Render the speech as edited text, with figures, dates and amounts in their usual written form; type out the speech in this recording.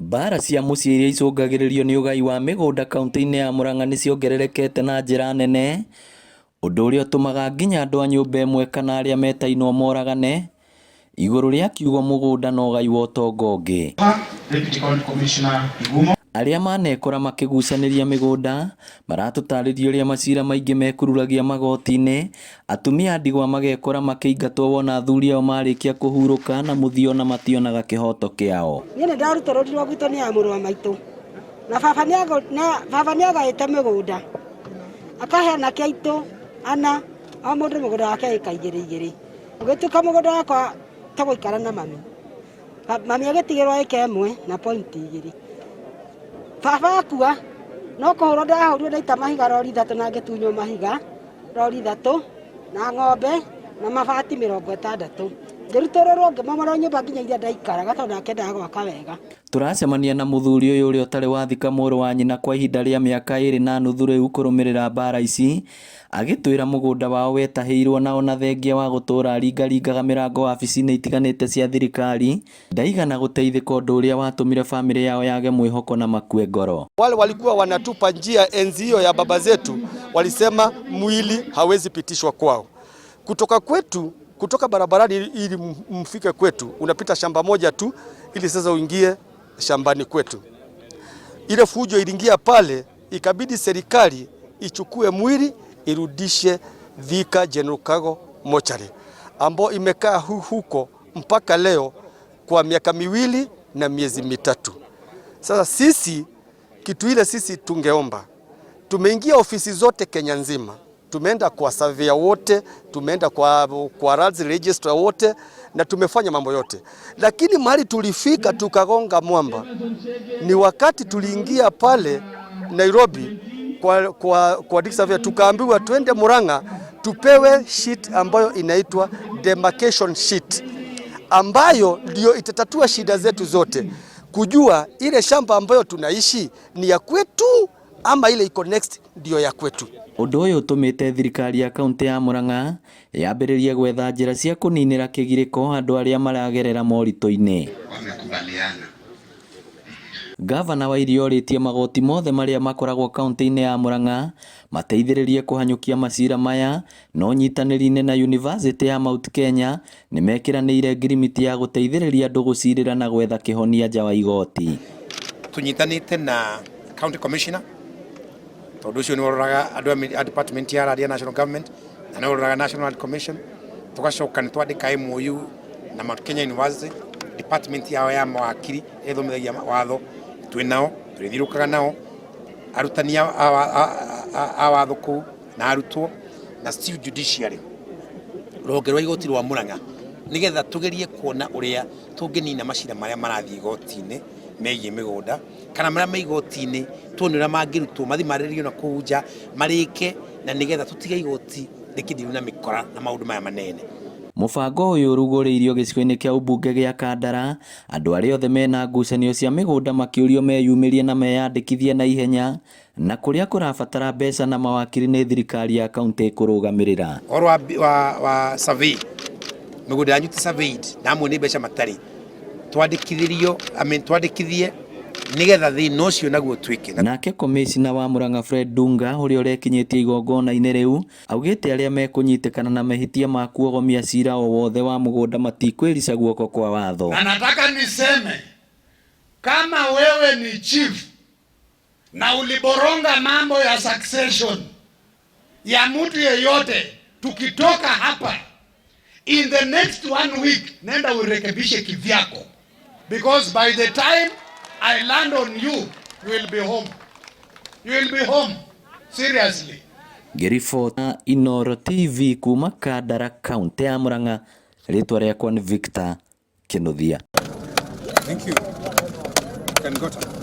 Mbaara cia mũciĩ iria icũngagĩrĩrio nĩ ũgai wa mĩgũnda kauntĩ-inĩ ya Murang'a nĩ ciongererekete na njĩra nene, ũndũ ũrĩa ũtũmaga nginya andũ a nyũmba ĩmwe kana arĩa metainwo moragane igũrũ rĩa kiugo mũgũnda na ũgai wa ũtonga ũngĩ. Deputy County Commissioner Igumo. Arĩa manekora makĩgucanĩria mĩgũnda maratũtarĩria ũrĩa macira maingĩ mekururagia magoti-inĩ, atumia a ndigwa magekora makĩingatwo wona athuri ao marĩkia kũhurũka na mũthia ona mationaga kĩhoto kĩao. Niĩ nĩ ndarutũrũrirwo gwitũ nĩ ya mũrũ wa maitũ na baba baba nĩ agaĩte mĩgũnda akahe anake aitũ ana o mũndũ mũgũnda wake ĩka igĩrĩ igĩrĩ ũgĩtuĩka mũgũnda wakwa tũgũikara na mami. Mami agĩtigĩrwo ĩka ĩmwe na pointi igĩrĩ. Baba akua no kũhũrwo ndahũrirwo ndaita mahiga rori ithatũ na ngĩtunywo mahiga rori ithatũ na ng'ombe na mabati 60. Ngĩrutũrũrwo ngĩmomorwo nyũmba nginya iria ndaikaraga tondũ ndakendaga gwaka wega. Tũracemania na mũthuri ũyũ ũrĩa ũtarĩ wathika mũrũ wa nyina kwa ihinda rĩa mĩaka 2.5 rĩu kũrũmĩrĩra mbara ici, agĩtwĩra mũgũnda wao wetahĩirwo na ona thengia wa gũtũra aringaringaga mĩrango wabici-inĩ itiganĩte cia thirikari, ndaigana gũteithĩka ũndũ ũrĩa watũmire famĩlĩ yao yage mwĩhoko na makue ngoro. Wale walikuwa wanatupa njia enzi hiyo ya baba zetu, walisema mwili hawezi pitishwa kwao. Kutoka kwetu, kutoka barabarani ili mfike kwetu, unapita shamba moja tu ili sasa uingie shambani kwetu. Ile fujo iliingia pale, ikabidi serikali ichukue mwili irudishe Thika General Cargo Mochari, ambao imekaa huko mpaka leo kwa miaka 2 na miezi 3. Sasa sisi kitu ile sisi tungeomba, tumeingia ofisi zote Kenya nzima, tumeenda kwa surveyor wote, tumeenda kwa lands registrar wote na tumefanya mambo yote, lakini mahali tulifika tukagonga mwamba ni wakati tuliingia pale Nairobi kwa district surveyor, tukaambiwa twende Murang'a tupewe sheet ambayo inaitwa demarcation sheet ambayo ndio itatatua shida zetu zote, kujua ile shamba ambayo tunaishi ni ya kwetu ama ile iko next ndio ya kwetu. Ũndũ ũyũ ũtũmĩte thirikari ya kaunti ya Murang'a yambĩrĩrie gwetha njĩra cia kũninĩra kĩgirĩko andũ arĩa maragerera moritũ-inĩ. Wamekubaliana. Gavana wa Iria orĩtie magoti mothe marĩa makoragwo kaunti-inĩ ya Murang'a mateithĩrĩrie kũhanyũkia macira maya no nyitanĩri-inĩ na University ya Mount Kenya nĩmekĩranĩire ngirimiti ya gũteithĩrĩria andũ gũcirĩra na gwetha kĩhonia nja wa igoti. Tunyitanĩte na county commissioner tondũ ũcio nĩ ũroraga andũ a department ya land ya national government na nĩ ũroraga National Land Commission. Tũgacoka nĩ twandĩka MOU na Mount Kenya University, department yao ya mawakiri ĩthomithagia watho. Twĩ nao, tũrĩthiũrũrũkaga nao arutani a watho kũu na arutwo na still judiciary, rũhonge rwa igoti rwa Murang'a, nĩgetha tũgerie kuona ũrĩa tũngĩnina macira marĩa marathiĩ igoti-inĩ megiĩ mĩgũnda kana marĩa me igoti-inĩ, tuone ũrĩa mangĩrutwo mathiĩ marĩrĩrio na kũu nja marĩke, na nĩgetha tũtige igoti rĩkĩndirwo na mĩkora na maũndũ maya manene. Mũbango ũyũ ũrugũrĩirio gĩcigo-inĩ kĩa ũmbunge gĩa Kandara, andũ arĩa othe mena ngucanio cia mĩgũnda makĩũrio meyumĩrie na meyandĩkithie na ihenya, na kũrĩa kũrabatara mbeca na mawakiri nĩ thirikari ya kaunti ĩkũrũgamĩrĩra. Ũhoro wa survey, mĩgũnda yanyu ti surveyed na amwe nĩ mbeca matarĩ, twandĩkithĩrio, I mean, twandĩkithie nĩgetha thĩna ũcio naguo ũtuĩke. Nake komĩcina wa Murang'a Fred Dunga ũrĩa ũrekinyĩtie igongona-inĩ rĩu augĩte arĩa mekũnyitĩkana na mahĩtia ma kuogomia cira o wothe wa mũgũnda matikwĩrica guoko kwa watho. Na nataka niseme, kama wewe ni chief na uliboronga mambo ya succession ya mtu yeyote, tukitoka hapa in the next one week, nenda urekebishe kivyako, because by the time I land on you, you will be home. You will be home. Seriously. Ngĩribota Inooro TV kuma Kandara, kaunti ya Murang'a, rĩtwa rĩakwa nĩ Victor Kinuthia. Thank you. You can go to.